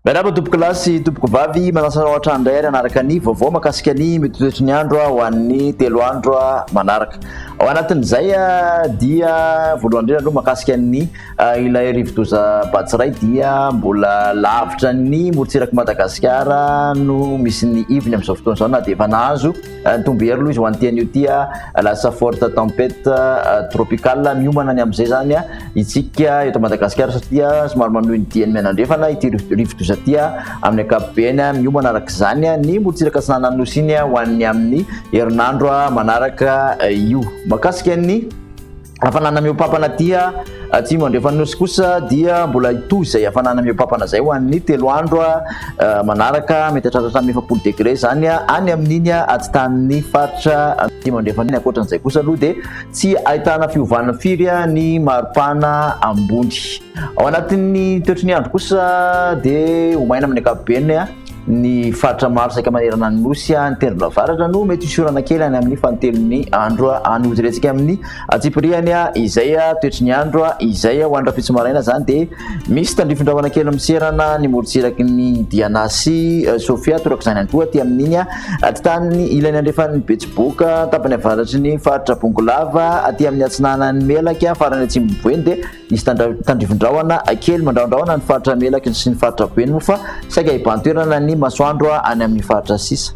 Miarahaba tompoko lahy sy tompoko vavy, manasa anao hatrany indray ary hanaraka ny vaovao mahakasika ny mety toetry ny andro ho an'ny 3 andro manaraka. Ao anatin'izay dia voalohany indrindra aloha mahakasika ny ilay rivodoza Batsirai dia mbola lavitra ny morontsirak'i Madagasikara no misy ny ivony amin'izao fotoana izao na dia efa nahazo Nitombo hery aloha izy ho an'ity anio ity, lasa forte tempête tropicale. Miomana ny amin'izay zany isika eto Madagasikara satria somary manohy ny diany mianandrefana ity rivodoza ity amin'ny ankapobeny. Miomana araka izany ny morontsiraka atsinanan'ny nosy iny ho an'ny amin'ny herinandro manaraka io. Mahakasika ny hafanana mihoa-pampana aty atsimo andrefan'ny nosy kosa dia mbola hitohy izay hafanana mihoa-pampana izay ho an'ny 3 andro manaraka, mety hatratra hatramin'ny 40 degré izany any amin'iny atitanin'ny faritra atsimo andrefana iny. Ankoatran'izay kosa aloha dia tsy ahitana fiovana firy ny maripana ambony. Ao anatin'ny toetry ny andro kosa dia ho maina amin'ny ankapobeny ny faritra maro saika manerana ny nosy, ny tendrony avaratra no mety hisy orana kely any amin'ny fanintelon'ny andro any. Hojerentsika amin'ny antsipiriany izay toetry ny andro izay ho an'ny rahampitso maraina izany dia misy tandrifin-drahona kely miserana ny morontsiraky ny Diana sy Sofia, torak'izany ihany koa aty amin'iny atitany ilany andrefan'ny Betsiboka, tapany avaratry ny faritra Bongolava, aty amin'ny atsinanan'ny Melaky, farany atsimon'ny Boeny dia Hisy tandrivindrahona kely mandrahondrahona ny faritra Melaky sy ny faritra Boeny moa fa saika hibahan-toerana ny masoandro any amin'ny faritra sisa.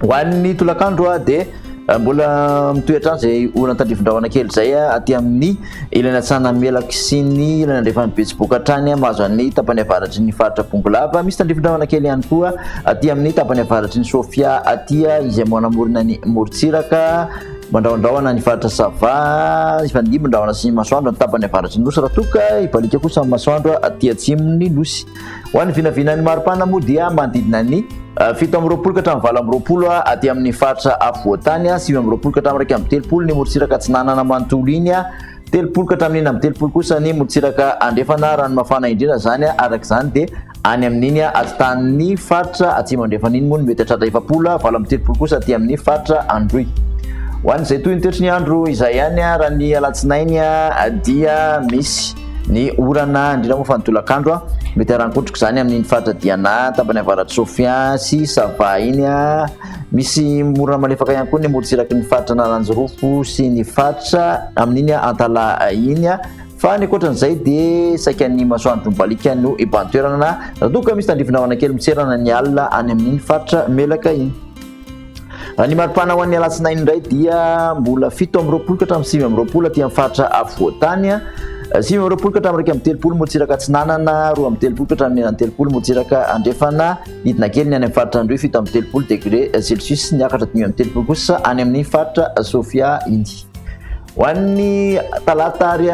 Ho an'ny tolakandro dia mbola mitohy hatrany izay orana tandrivindrahona kely izay aty amin'ny ilany atsinanan'ny Melaky sy ny ilany andrefan'ny Betsiboka hatrany mahazo an'ny tapany avaratry ny faritra Bongolava. Misy tandrivindrahona kely ihany koa aty amin'ny tapany avaratry ny Sofia aty izay manamorona ny morontsiraka. Mandrahondrahona ny faritra Sava, hifandimby ny rahona sy ny masoandro ny tapany avaratry ny nosy raha toa ka hibaliaka kosa ny masoandro aty atsimon'ny nosy. Ho an'ny vinavinan'ny maripana moa dia manodidina ny 27 ka hatramin'ny 28 aty amin'ny faritra afovoantany, 29 ka hatramin'ny 31 ny morontsiraka atsinanana manontolo iny, 30 ka hatramin'ny 36 kosa ny morontsiraka andrefana, rano mafana indrindra izany araka izany dia any amin'iny atitan'ny faritra atsimo andrefana iny moa no mety hatratra 40, 38 kosa aty amin'ny faritra Androy. Ho an'izay toy ny toetry ny andro izay ihany raha ny alatsinainy dia misy ny orana indrindra moa fa ny tolakandro mety harankotroka izany amin'iny faritra Diana, tapany avaratr'i Sofia sy Sava iny. Misy morona malefaka ihany koa ny morontsiraky ny faritra Analanjirofo sy ny faritra amin'iny Antalaha iny. Fa ny ankoatran'izay dia saika ny masoandro mibaliaka no hibahan-toerana raha toa ka misy tandrifindrahona kely mitserana ny alina any amin'iny faritra Melaka iny. Raha ny maripana ho an'ny alatsinainy indray dia mbola 27 ka hatramin'ny 29 aty amin'ny faritra afovoan-tany, 29 ka hatramin'ny 31 morontsiraka atsinanana, 32 ka hatramin'ny 36 morontsiraka andrefana. Nidina kely ny any amin'ny faritra Androy, 37 degré celsius, niakatra 35 kosa any amin'ny faritra Sofia iny. Ho an'ny talata ary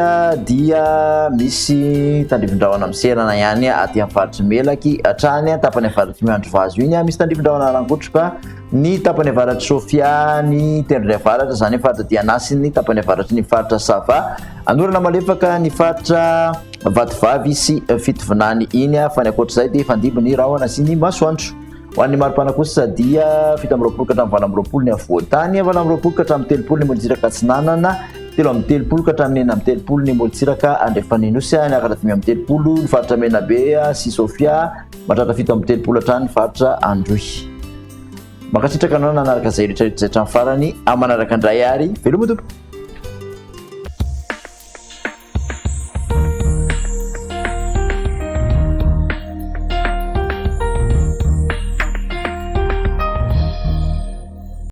dia misy tandrifindrahona miserana ihany aty amin'ny faritry Melaky hatrany tapany avaratry Miandrivazo iny. Misy tandrifindrahona rangotroka ny tapany avaratry Sofia, ny tendrony avaratra izany hoe faritra Diana sy ny tapany avaratry ny faritra Sava. Anorana malefaka ny faritra Vatovavy sy Fitovinany iny fa ny ankoatr'izay dia hifandimby ny rahona sy ny masoandro. Ho an'ny maripana kosa dia 27 ka hatramin'ny 28 ny afovoan-tany, 28 ka hatramin'ny 30 ny morontsiraka atsinanana, 33 ka hatramin'ny 36 ny morontsiraka andrefan'ny Nosy, niakatra 35 ny faritra Menabe sy Sofia, mahatratra 37 hatrany ny faritra Androy. Mankasitraka anao nanaraka izay rehetra rehetra izay hatramin'ny farany, amin'ny manaraka indray ary veloma tompoko.